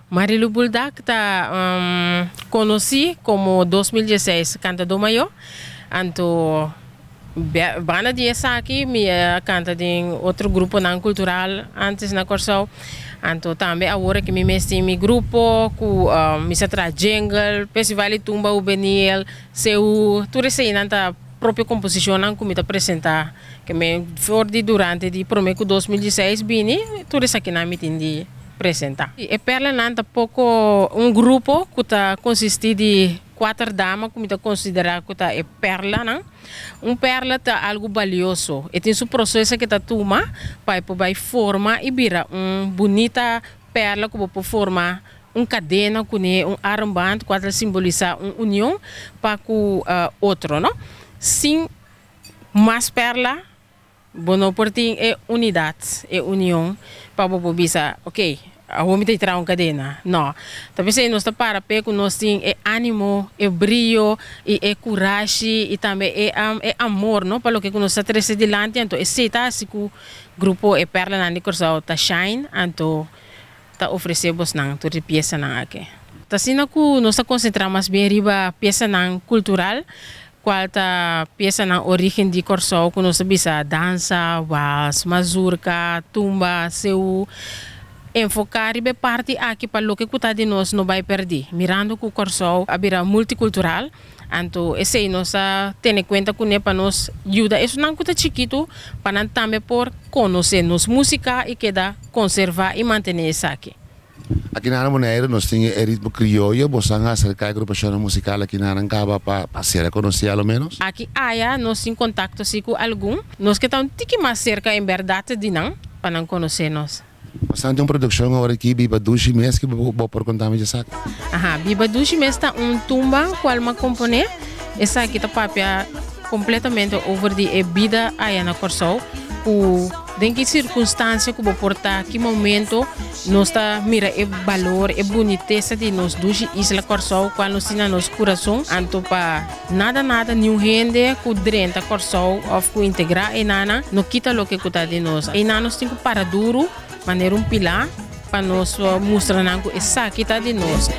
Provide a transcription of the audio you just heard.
Marilu Buldak ta konosí komo 2016 kantadó mayó. Anto banda di esaki mi a kanta den otro gruponan kultural ántes na Kòrsou. Anto tambe awor aki mi mes tin mi grupo ku mi sa traha jingle, Festival di Tumba Hubenil, Seú, tur eseinan ta propio komposishonnan ku mi ta presentá. Ke mi for di durante di promé ku 2016 bini tur esakinan mi tin di presentá. E Perlanan ta poko un grupo ku ta konsistí di kuater dama ku mi ta konsiderá ku ta e perlanan. Un perla ta algu balioso. E tin su proseso ke ta tuma pa e por bai forma i bira un bunita perla ku bo por forma un kadena kuné, un armband ku a ta simbolisá un union pa ku otro, no. Sin mas perla Bo no por tin e unidat, e union, pa bo por bisa, ok, awor mi ta traha un kadena. No. Ta p'esei nos ta para p'e ku nos tin e ánimo, e brio i e kurashi i tambe e e amor, no, pa loke ku nos ta trese dilanti. Anto esei ta hasi ku grupo E Perlanan di Kòrsou ta shine, anto ta ofresé bosnan tur e piesanan aki. Ta asina ku nos ta konsentrá mas bien riba piesanan kultural, Cual ta piesanan origen di Corsou cu nos ta bisa dansa, wals, mazurka, tumba, seú. Enfoca riba e parti aki pa loke cu ta di nos no bay perdi. Mirando cu Corsou a bira multicultural, anto esey nos ta tene cuenta cune pa nos yuda esunnan cu ta chikitu pa nan tambe por conoce nos musica y keda conserva y mantene esaki. Aki na Boneiru nos tin e ritmo krioyo, boso a aserká e grupashonnan musikal aki na nan kaba pa ser konosí a lo ménos? Aki aya nos tin kontakto si ku algun. Nos ke ta un tiki mas serka en bèrdat di nan pa nan konosé nos. Bastante un produkshon awor aki, Biba Dushi mes ki bo por konta mi djesaki? Aha, Biba Dushi mes ta un tumba kual m'a komponé. Esaki ta papia kompletamente over di e bida aya na Kòrsou ku Den ki sirkunstansia ku bo por ta, ki momento nos ta mira e balor, e bunitesa di nos dushi isla Kòrsou, kual nos tin na nos kurason. Anto pa nada nada niun hende ku drenta Kòrsou òf ku integrá einanan no kita loke ku ta di nos. Einan nos tin ku para duru manera un pilá pa nos mustra nan ku esaki ta di nos.